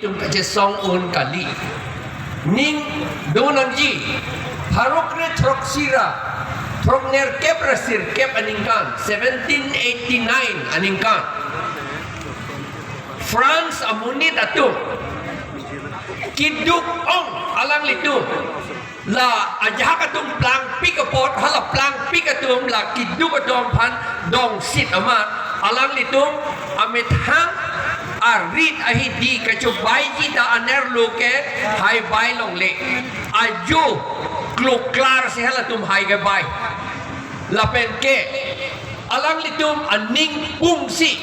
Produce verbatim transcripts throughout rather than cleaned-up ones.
Tum kachesong un kali. Ning do nangji, pharo kre throksi ra throknerkep ra sirkep aningkan, seventeen eighty-nine aningkan, France amonit atum keduk ong alanglitum. La ajahak atum plangpik apot, hala plangpik atum la keduk atum aphan dongsit amat, alanglitum amethang arit ahidi kachobaiji ta anerlo ke haibai longle. Ajo kloklar si halatum hai kebai. Lapen ke alanglitum aning pungsi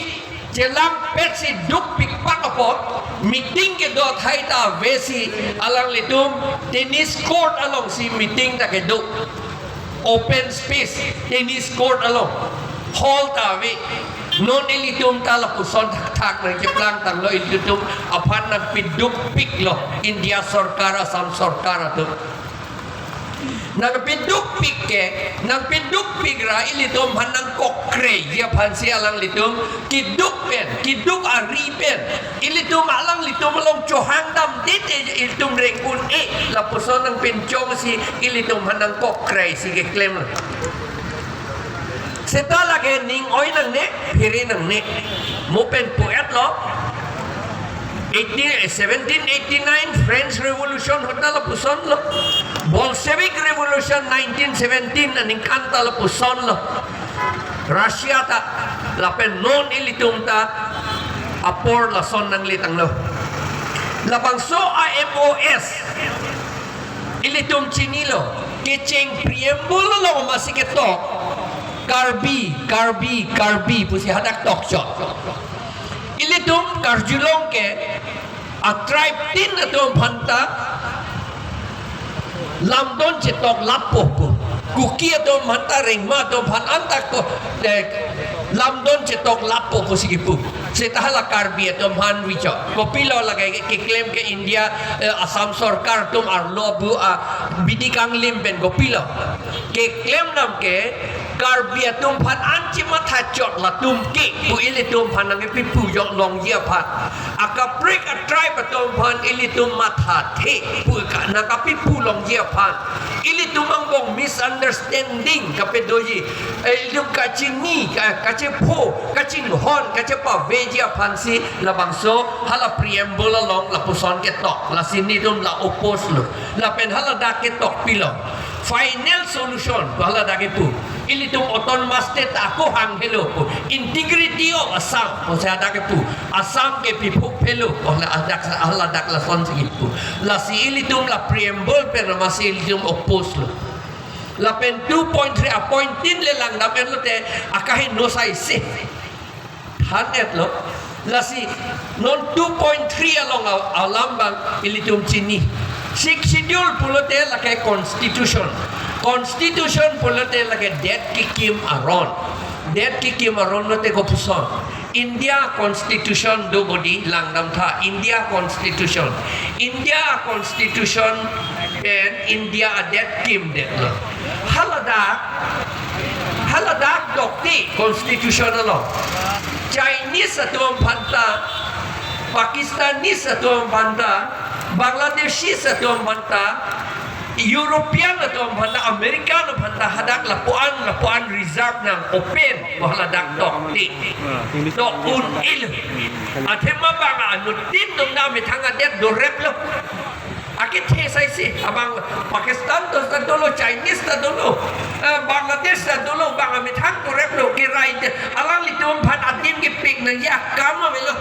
chelangpet si dukpikpak apot, meeting kedo thai ta avesi alanglitum tennis court alongsi meeting ta kedo. Open space, tennis court along, hall ta ave. Non ilitum ta lapuson thakthak nangkeplang tanglo, ilitum aphan nangpedukpiklo India sorkar, Assam sorkar atum. Nangpedukpik ke, nangpedukpik ra ilitum aphan nangkokreji aphansi alanglitum keduk pen, keduk ari pen ilitum alanglitum along chohangdamde te ilitum reng un-e, lapuson nangpinchongsi ilitum aphan nangkokre si keklem. Seta lake ning oi nangne, phere nangne. Mo pen pu-etlo. Eighteen, seventeen eighty-nine French Revolution ahut ta lapusonlo. Bolshevik Revolution nineteen seventeen aningkan ta lapusonlo. Russia ta, lapen non ilitum ta apor lason nangle tanglo. Labangso a-M O S ilitum chinilo, kecheng preamble along masi ketok, Karbi, Karbi, Karbi pusi hadak tokchot. Ilitum karjulong ke a-tribe tin atum aphan ta lamdon chetok lapo pu. Kuki atum aphan ta, Rengma atum aphan anta ko, eh, lamdon chetok lapo pusi kipu. Seta hala Karbi atum aphan vichok. Kopilo lake keklem ke India, eh, Assam sorkar atum arlo bu a bidi kanglim pen kopilo. Keklem dam ke Karbi atum aphan an chematha chot latum ke pu ilitum aphan nangkepipu jok longji aphan. Akaprek a-tribe atum aphan ilitum mathathe pu ka nangkapipu longji aphan. Ilitum angbong misunderstanding kapedoji. Eh, ilitum kachini, ka-, kachepho, kachinghon, kachepaveji aphansi labangso hala preamble along lapuson ketok. Lasi nelitum la oppose lo. Lapen haladak ketok pilo. Final solution pu haladak kepu. Ilitum autonomous state ako hang helo pu. Integrity of Assam pu si hadak kepu. Assam ke piphuk phelo pu haladak, haladak lasonsi kipu. Lasi ilitum la preamble pen masi ilitum oppose lo. Lapen two point three a-point tin le langdam-etlo te akaheno saisi than-etlo. Lasi non two point three along a-, alam abang ilitum chini. Sixth Schedule pulote lake constitution. Constitution pulote lake det kekim aron. Det kekim aron lote kopuson. India Constitution do bodi langdamtha. India Constitution. India Constitution pen India adet kimdetlo. Haladak, haladak dokti constitution along Chinese atum aphan ta, Pakistanis atum aphan ta, Bangladeshis atum aphan ta, European atum aphan ta, American aphan ta hadak lapuan lapuan reserve nang open pu haladak dokti. Dok un-elo. Athema bang anuttin atum ta methang adet doreplo. Akethe saisi abang Pakistan ta dolo, Chinese ta dolo, eh, Bangladesh ta dolo, bang amethang doreplo, kerai te alanglitum aphan adim kepik nangji akam avelo.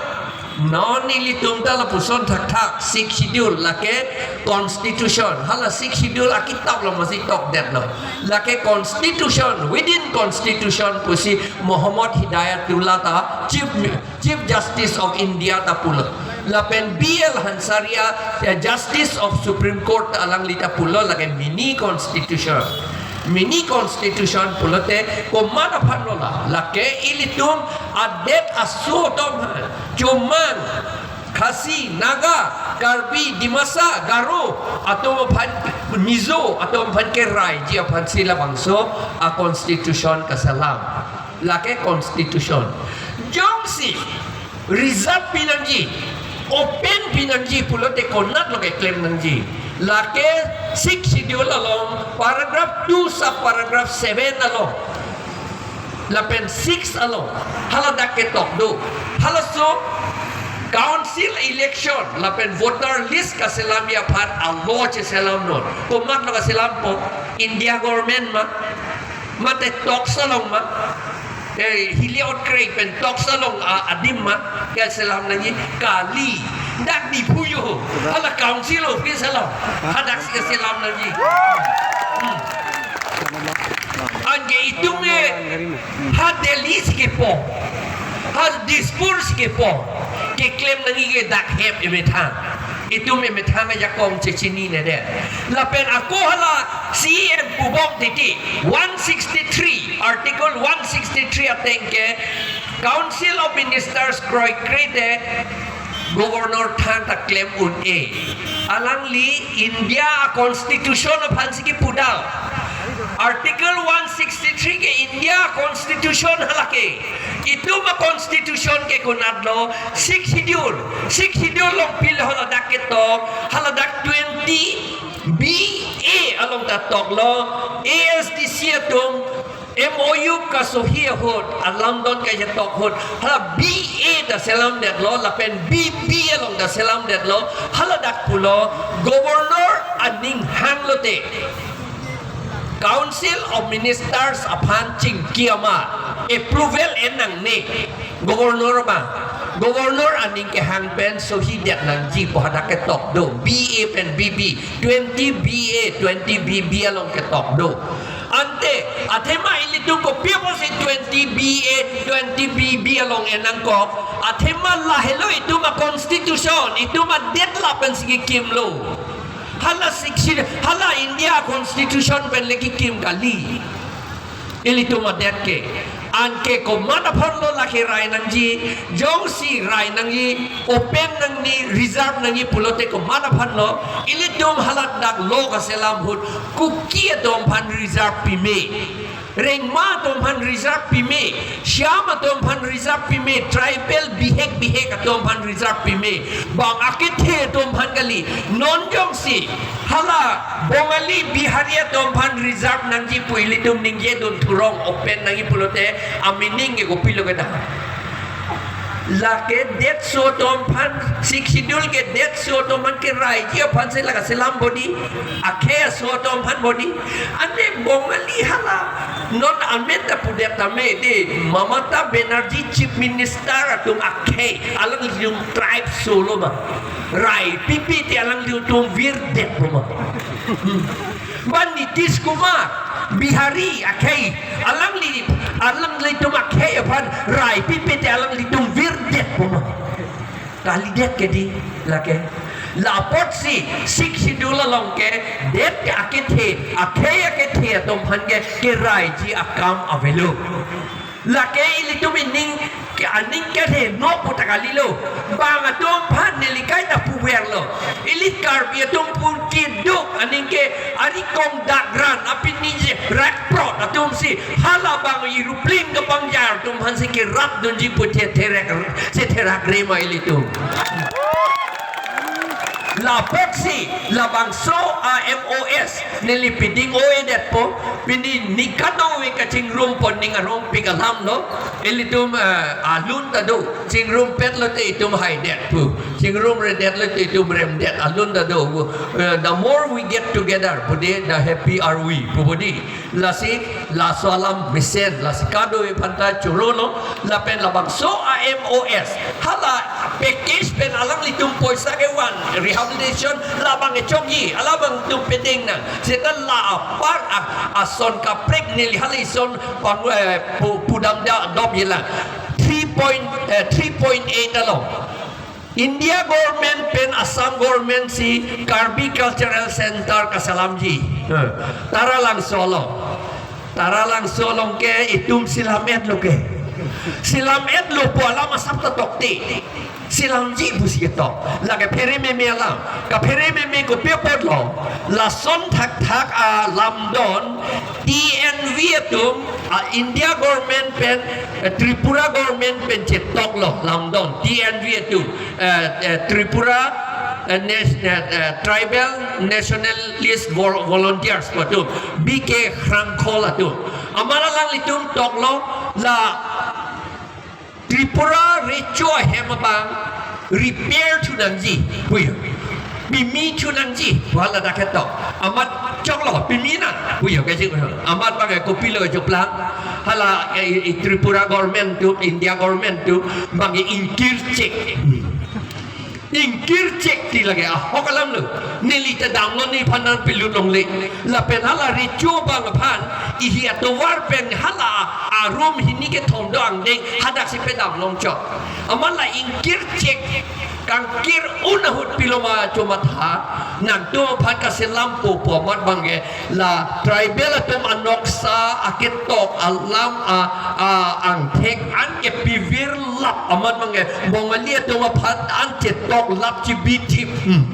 Non ilitum ta lapuson thakthak, Sixth Schedule lake constitution. Hala Sixth Schedule akitap along masi tokdetlo. Lake constitution, within constitution pusi Muhammad Hidayatullah ta Chief Mi-, Chief Justice of India ta pulo. Lapen B L Hansaria, eh, Justice of Supreme Court ta alangli ta pulo, lake mini constitution. Mini constitution pulote komat aphan lo la? Lake ilitum adet aso atum aphan, Chomang, Khasi, Naga, Karbi, Dimasa, Garo atum aphan, Mizo atum aphan keraiji aphansi labangso a-constitution kaselam. Lake constitution. Jongsi reserve pinangji, Open pinangji pulote konatlo keklem nangji? Lake Sixth Schedule along paragraph two sub paragraph seven along lapen six along haladak ketok do. Halaso council election lapen voter list kaselamji aphan a-law cheselamnon. Komatlo kaselampo? India government ma? Mate talks along ma? Eh, hili otkre pen talks along a-, adim ma? Kaselam nangji kali. Dak Diphu jo. Hala council office along. Hadak si kaselam nangji. Hmm. Anke itum ke ha Delhi si kepo, ha Dispur si kepo, keklem nangji ke dak hep emethang. Itum emethang ajakong chechinine det. Lapen ako hala C E M pubom titi, one sixty-three, Article one sixty-three ateng ke Council of Ministers kroikre te Governor thangta klem un-e. Alangli India Constitution aphan si kipudal. Article one sixty-three ke India Constitution halake. Itum a-constitution ke konatlo? Sixth Schedule. Sixth Schedule along pilo haladak ketok? Haladak twenty B A along ta toklo. A S D C atum M O U kasohi ahut, a London kachetok ahut, hala B A ta selamdetlo, lapen B B along ta selamdetlo, haladak pulo, Governor aning hanglote Council of Ministers aphan chingki amat, approval en nangne, Governor abang, Governor aning kehang pen sohi det nangji pu hadak ketok do, B A pen B B, twenty B A, twenty B B along ketok do. Ante, athema ilitum kopi apotsi twenty B A, twenty B B along en nangkok? Athema lahelo itum a-constitution, itum adet lapen si kikimlo. Hala sixty, hala India Constitution pen le kikim kali. Ilitum adet ke. Anke komat aphanlo lake rai nangji? Jongsi rai nangji, open nangji, reserve nangji pulote komat aphanlo? Ilitum haladak law kaselam ahut Kuki atum aphan reserve pime, Rengma atum aphan reserve pime, Shyam atum aphan reserve pime, tribal bihek bihek atum aphan reserve pime, bang akethe atum aphan kali. Non jongsi hala Bongali, Bihari atum aphan reserve nangji pu ilitum ningjedun thurong, open nangji pulote a-meaning ke kopilo ke dah? Lake detso atum aphan, Sixth Schedule ke detso atum aphan keraiji aphan si lake selam bodi, akhei aso atum aphan bodi. Ante Bongali hala non amen ta pudet tame de, Mamata Banerjee Chief Minister atum akhei, alanglitum tribe solo ma? Rai pipe te alanglitum virdetpo ma? Hmm. Ba Nitish Kumar, Bihari akhei, alangli, alanglitum akhei aphan rai pipe te alanglitum virdetpo ma? Kalidet ke di lake. La apotsi Sixth Schedule along ke det ke akethe, akhei akethe atum aphan ke keraiji akam avelo. Lake ilitum ining ke aning ke he no pu ta kalilo. Bang atum aphan neli kaita puverlo. Ili Karbi atum pun kiduk aning ke ari kong dagran apini je rakprot atum si hala bang irupling ke pangjar atum aphan si kerap dunji pu che therak, che therak re ma ilitum? La apotsi labangso a-M O S neli piding o-edetpo, pini ning kadokave kachingrum pon ning arong pik alam lo. Ilitum, eh, alun ta do, chingrumpet lote itum haidet pu, chingrumredet lote itum remdet, alun ta do. Eh, the more we get together, pu de, the happy are we, pu bodi. Lasi laso alam mesen, lasi kadokave aphanta choro lo, lapen labangso a-M O S hala package pen alanglitum poisa kevan, rehabilitation labang kechokji, alabang tum peding nang. Seta la apar a, ason kaprek neli hala ison pang, eh, pu-, pudam da dom jilang. Three point, eh, three point eight along India government pen Assam government si Karbi Cultural Center kaselamji. Eh, Taralangso along. Taralangso along ke itum selam-etlo ke. Selam-etlo pu alam asap ta tokte. Selamji pusi ketok. Lake phere meme alam. Kaphere meme kopi apotlo? Lason thakthak alamdon T N V atum, ah, India government pen, eh, Tripura government pen chetoklo lamdon. T N V atum, eh, eh, Tripura, eh, Nas-, eh, eh, Tribal Nationalist Vol-, Volunteers atum, B K Hrangkhol atum. Amat alanglitum toklo la Tripura recho ahem abang repair thu nangji, puyo. Pimi thu nangji, pu haladak ketok. Amat choklo, pimi nang, puyo, kachik. Amat bang kopilo choplang. Hala, eh, eh, Tripura government atum, India government atum, bang ingkirchek. Ingkirchek ti lake ahok alam lo. Neli ta damlo nephan nangpilut longle. Lapen hala recho abang aphan, ihi atovar pen hala arum hini kethom do angdeng, hadak si pedam longchot. Amat la ingkirchek, kangkir-un ahut pilo ma chomatha, nangtum aphan kaselam po pu amat bang ke, la tribal atum anoksa aketok alam a, a, angthek an kepivir lap amat bang ke, Bongali atum aphan an chetok lap chibithip. Hmm.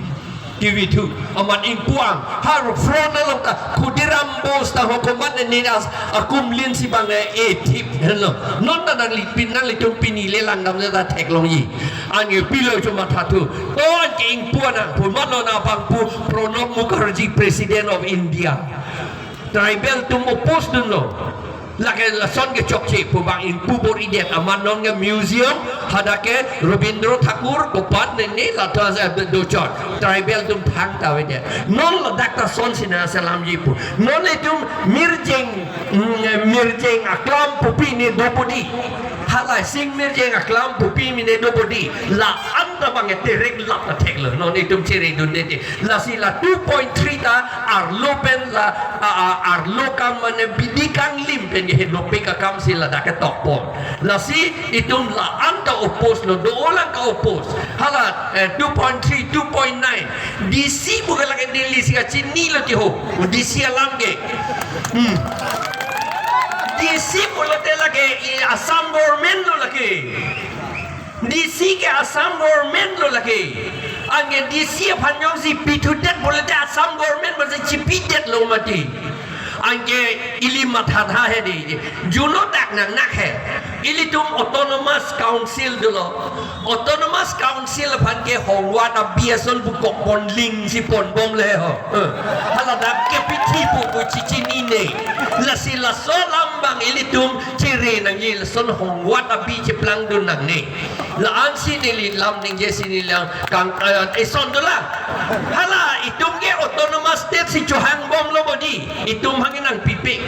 T V thu, amat ingpu-ang, har front along ta, Khudiram Bose ta hokomat ne niras, akumlin si bang e, e thip, helo. Non ta nangli pin, nanglitum pini le langdam ta theklongji. Anke pilo chomatha thu. To anke ingpu-an nang, pu mat lo nangpangpu Pranab Mukherjee, President of India. Tribal atum oppose dunlo. Lake lason ke chokche pu bang ingpu bor-idet amat non ke museum hadak ke Rabindra Thakur kopat ne ne latas, eh, dochot. Tribal atum thangta avedet. Non ladak ta son sina selamji pu. Non itum Mirjeng, mm, Mirjeng aklam pupi ne do bodi. Hala Sing Mirjeng aklam pupi mine do bodi. La-an ta bang terek lap ta theklo. Non itum chere dunde te. Lasi la two point three ta arlo pen la, a, a, arlo kam mane bidi kanglim pen ke henopik akam si ladak ketokpon. Lasi itum la-an ta oppose lo, do-olang ka-oppose. Hala, eh, two point three, two point nine. D C pu ke lake Delhi si kachinilo ti ho. D C alam ke. Hmm. D C pulote lake i Assam government lo lake. D C ke Assam government lo lake. Anke D C aphan jongsi pithudet pulote Assam government masi chipidetlo mati. Anke ili mathatha he di. Juno dak nangnak he. Ilitum Autonomous Council dolo. Autonomous Council aphan ke Hongwat abi ason pu kokpon ling si ponbomle ho. Eh. Haladak ke pithi pu pu chichinine. Lasi laso alam bang ilitum chere nangji, lason Hongwat abi cheplangdun nangne. La-an si neli lam ningje si neli lang kang, eh, eson dolang. Hala itum ke Autonomous State si chohangbomlo bodi. Itum hangin nangpipe.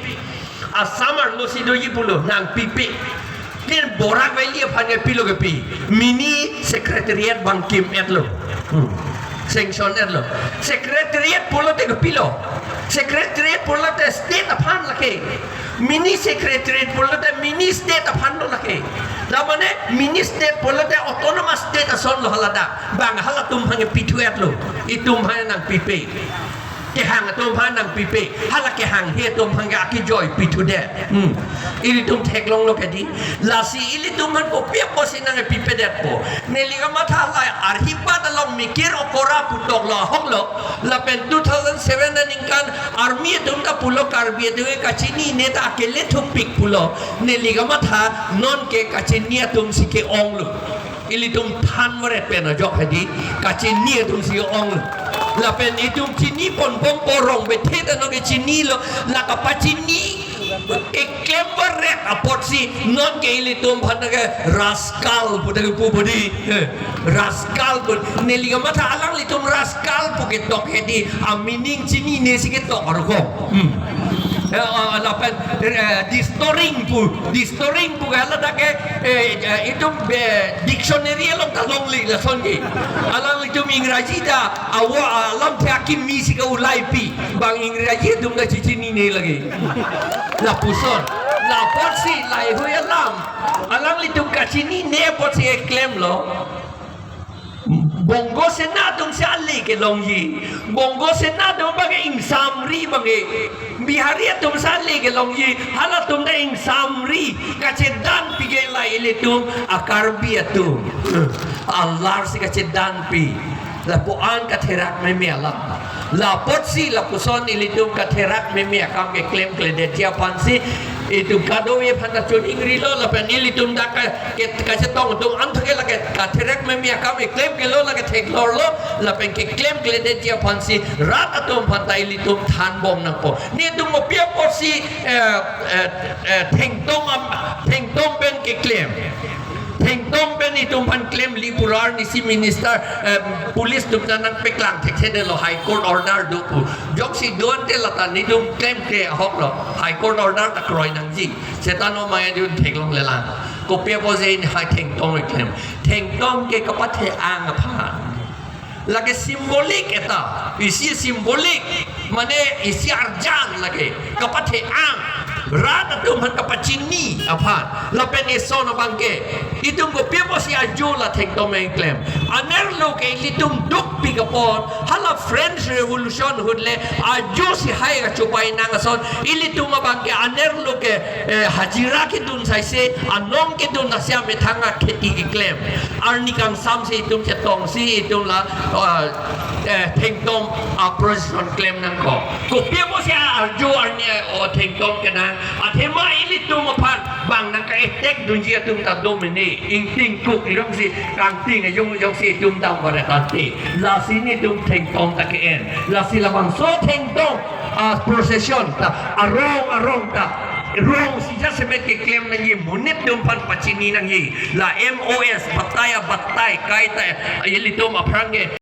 Assam arlo si doji pulo, nangpipe. Ken Barak Valley aphan ke pilo kepi. Mini secretariat bang kim-etlo. Hmm. Sanction-etlo. Secretariat pulote kepilo. Secretariat pulote state aphan lake. Mini secretariat pulote mini state aphan lo lake. Lamane mini state pulote autonomous state ason lo haladak. Bang halatum hangke pithu-etlo. Itum hangke nangpipe. Kehang atum aphan nangpipe, hala kehanghe atum aphan ke akejoi pithudet. Hmm. Ilitum theklonglo kedi. Lasi ilitum aphan kopi apotsi nangpipedetpo. Neli kamatha la arhipat along mikir okora pu toklo ahoklo. Lapen two thousand seven aningkan army atum ta pulo Karbi atum ke kachinine ta akele thupik pulo. Neli kamatha nonke kachini atum si ke-onglo. Ilitum than varet pen ajok hedi, kachini atum si ong. Lapen itum chini ponbompo, Rongbethe ta nonke chinilo, la kapachini keklem varet apotsi nonke ilitum aphan ke rascal pu ta kepu bodi. Eh, rascal pu. Neli kamatha alanglitum rascal pu ketok hedi, a meaning chinine si ketok arko. Hmm. Eh, ah, lapen, eh, distorting pu, distorting pu ke haladak ke, eh, eh, itum, eh, dictionary along ta longle lason ke. Alanglitum Ingraji ta, awa, alamthe akimi si ke ulaipi. Bang Ingraji atum ta chichinine lake. Lapuson. Lapotsi, laheihui alam. Alanglitum kachinine apotsi keklemlo. Bongo Sena atum si ale kelongji. Bongo Sena atum bang ke ingsamri bang ke. Bihari atum si ale kelongji. Halatum ta ingsamri. Kachedanpi ke la ilitum a-Karbi atum. Alar si kachedanpi. Lapu-an katherak meme alam. Lapotsi lapuson ilitum katherak meme akam keklemkledetji aphansi itum kadokave aphan ta choningrilo, lapen ilitum dak ke, ke, kachetong atum anthake lake katherak meme akam keklem kelo, lake theklorlo, lapen keklemkledetji aphansi rat atum aphan ta ilitum thanbom nangpo. Netum mo pi apotsi, eh, eh, eh, thengtong am, thengtong pen keklem. Thengtong pen itum aphan klem, Lipura arnisi minister, eh, police atum ta nangpeklang thekthedetlo, High Court order do pu. Jongsi do-ante lata netum klemkle ahoklo, High Court order ta kroi nangji. Seta no maya dun theklonglelang. Kopi apotsi hai thengtong klem? Thengtong ke kapathe-ang aphan. Lake symbolic eta, isi symbolic, mane isi arjan lake, kapathe-ang, rat atum aphan kapachini aphan, lapen eson abangke, itum kopi apotsi ajo la thengtong pen klem? Anerlo ke ilitum dukpik apot, hala French Revolution ahut le, ajosi hai kachopai nang ason, ilitum abangke anerlo ke, eh, hajira kedun saise, anong kedun asi amethang akheti keklem. Arni kangsamsi itum chetongsi itum la, ah, eh, thengtong, ah, procession klem nangkok. Kopi apotsi arjo arni, eh, o thengtong kenang? Athema ilitum aphan bang nangka-attack dunji atum ta do mene. Ingting kuk jongsi, kangting jong jongsi itum dam varetante. Lasi netum thengtong ta ke-en. Lasi labangso thengtong, ah, procession ta arong arong ta rongsi jasemet keklem nangji, monit atum aphan pachini nangji. La M O S, batai abatai, kaita, ilitum aphrang ke